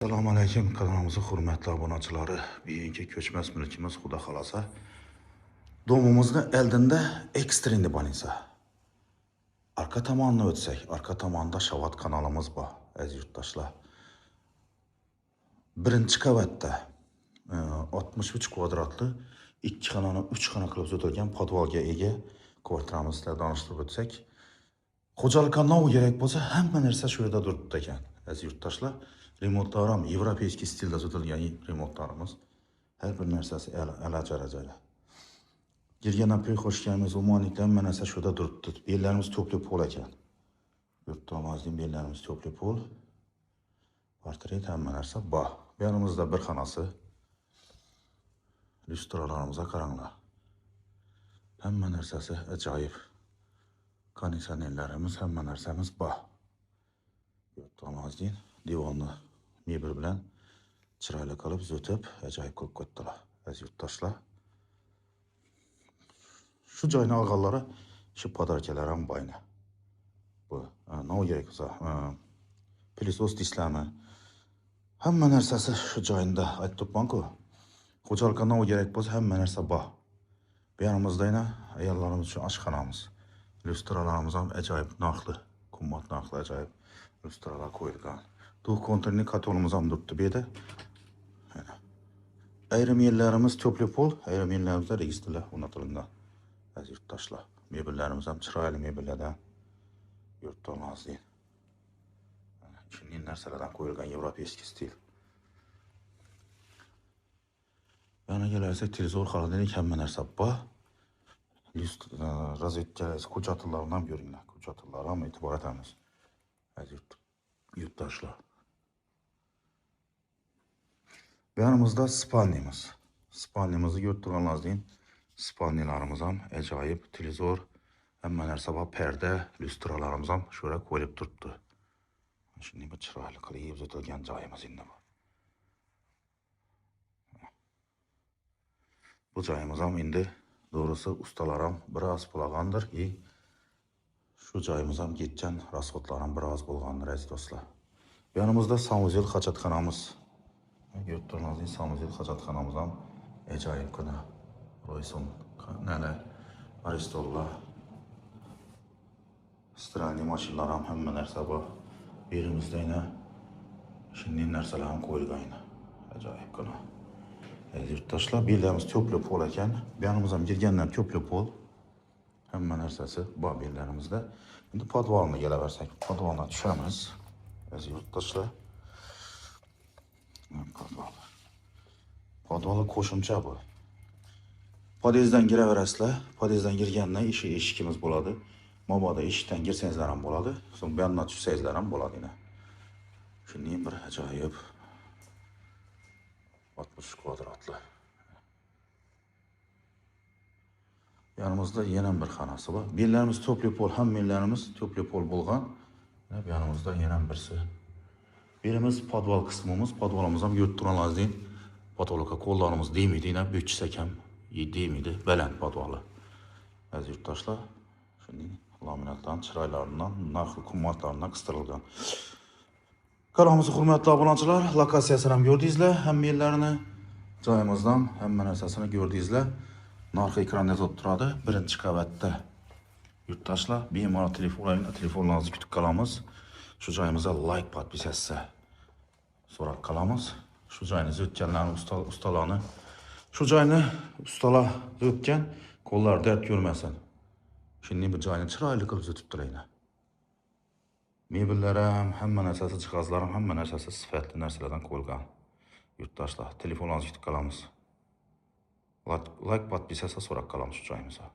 Assalomu alaykum kanalımızın hörmətli abunəçiləri. Bugünkü köçməz mülkümüz Xuda xalasa. Domumuzun əldində ekstrendi balinsa. Arka tomonini o'tsak, arka tomonda Shavat kanalımız var, əziz yurtdaşlar. Birinci qavatda 63 kvadratlı 2 xonani 3 xona qilib o'tilgan podvalga ega kvartiramizni sizlarga danışdırıb o'tsak. Xo'jalikka nov kerak bo'lsa, hamma narsa shu yerda turibdi ekan, aziz yurtdoshlar. Remontlar ham европейский stilda o'tilgan remontlarimiz. Har bir narsasi a'lo darajada. Kirgandan prixoshkamiz, umonliklar hamma narsa shu yerda turibdi. Bellarimiz to'pli pol ekan. Yurtdoshimizning bellarimiz to'pli pol. Portret hamma narsa bor. Bu yanimizda bir xonasi. Lyustralarimizga qaranglar. Hamma narsasi ajoyib. Konditsionerlarimiz, hamma narsamiz bor. Yurtdoshimizning divonni mebel bilan chiroyli qilib zo'tib, ajoyib qilib qo'ydilar, aziz yurtdoshlar. Shu joyni olganlari shu podarkalar ham boyna. Bu nima kerak bo'lsa, pilisos dislami, hamma narsasi shu joyida aytib turibman-ku. Xo'jalikka nima kerak bo'lsa, hamma narsa bor. Bu yanimizda yana ayollarimiz uchun oshxonamiz. Lyustralarimiz ham ajoyib narxli, qimmat narxli ajoyib lyustralar qo'yilgan. Двухконтурный katolimiz ham turibdi bu yerda. Ayrim yerlarimiz to'pli pol, ayrim yerlarimizda registrlar o'rnatilgan. Aziz yurtdoshlar, mebellarimiz ham chiroyli mebellardan yurtdoshlar. Shunday narsalardan qo'yilgan европейский stil. Yana kelarsak, televizor, xolodilnik hamma narsa bor. Rozetka, ko'chatlarni ham ko'ringlar. Ko'chatlarga ham e'tibor etamiz. Aziz yurtdoshlar. Bu yanimizda spalnimiz. Spalnimizni ko'rib turganlaringizdek, spalnilarimiz ham ajoyib, televizor, hamma narsa bor, parda, lyustralarimiz ham shu yerga qo'yilib turibdi. Shunday bir chiroyli qilib o'tilgan joyimiz endi bu. Bu joyimiz ham endi doğrusu ustalar ham biroz pul olgandir и shu joyimiz ham ketgan rasxodlar ham biroz bo'lgandir, aziz do'stlar. Bu yanimizda sanuzel hojatxonamiz. Ko'rib turganingizdek, sanuzel hojatxonamiz ham ajoyibgina. Royson, nala, Aristollar, strani mashinalar ham hamma narsa bor. Bu yerimizda yana shunday narsalar ham qo'yilgan. Ajoyibgina. Aziz yurtdoshlar, bu yerlarimiz to'pli pol ekan. Bu yanimiz ham kirgandan to'pli pol. Hamma narsasi bor bu yerlarimizda. Endi podvalni kelaversak, podvalga tushamiz. Aziz yurtdoshlar. Podval. Podvali qo'shimcha bu. Podyezddan kiraverasizlar. Podyezddan kirgandan eshigimiz bo'ladi. Mabodo eshikdan kirsangizlar ham bo'ladi. So'ng bu yoqdan tushsangizlar ham bo'ladi yana. Shunday bir ajoyib 60 kvadratli. Yanimizda yana bir xonasi bor. Bellarimiz to'pli pol, hamma yerlarimiz to'pli pol bo'lgan. Bu yanimizda yana birsi. Birimiz podval qismimiz, podvalimiz ham ko'rib turganlaringizdek, potolokka qo'llarimiz deymaydi, yana bo'kchisak ham deymaydi, baland podvali. Aziz yurtdoshlar, shunday laminatdan, chiroylaridan, narxi qimmatlaridan qistirilgan. Kanalımızın hörmətli abunəçilər, lokasiyasını ham gördünüzlər, hamma yerlarini, joyimizdan hamma narsasini gördünüzlər. Narxi ekranda yozib turadi. Birinchi qavatda yurtdoshlar, bemalol telefonlaringizni kutib qolamiz. Shu joyimizga like, podpisatsiya so'rab qolamiz. Shu joyni o'tganlarni, ustalarni, shu joyni ustalar o'tgan qo'llar dard ko'rmasin. Shunday bir joyni chiroyli qilib o'tib turaylar. Mebellar ham, hamma narsasi, jihozlar ham, hamma narsasi sifatli narsalardan qo'yilgan. Yurtdoshlar, telefonlaringizni kutib qolamiz. Like, podpisatsiya so'rab qolamiz shu joyimizga.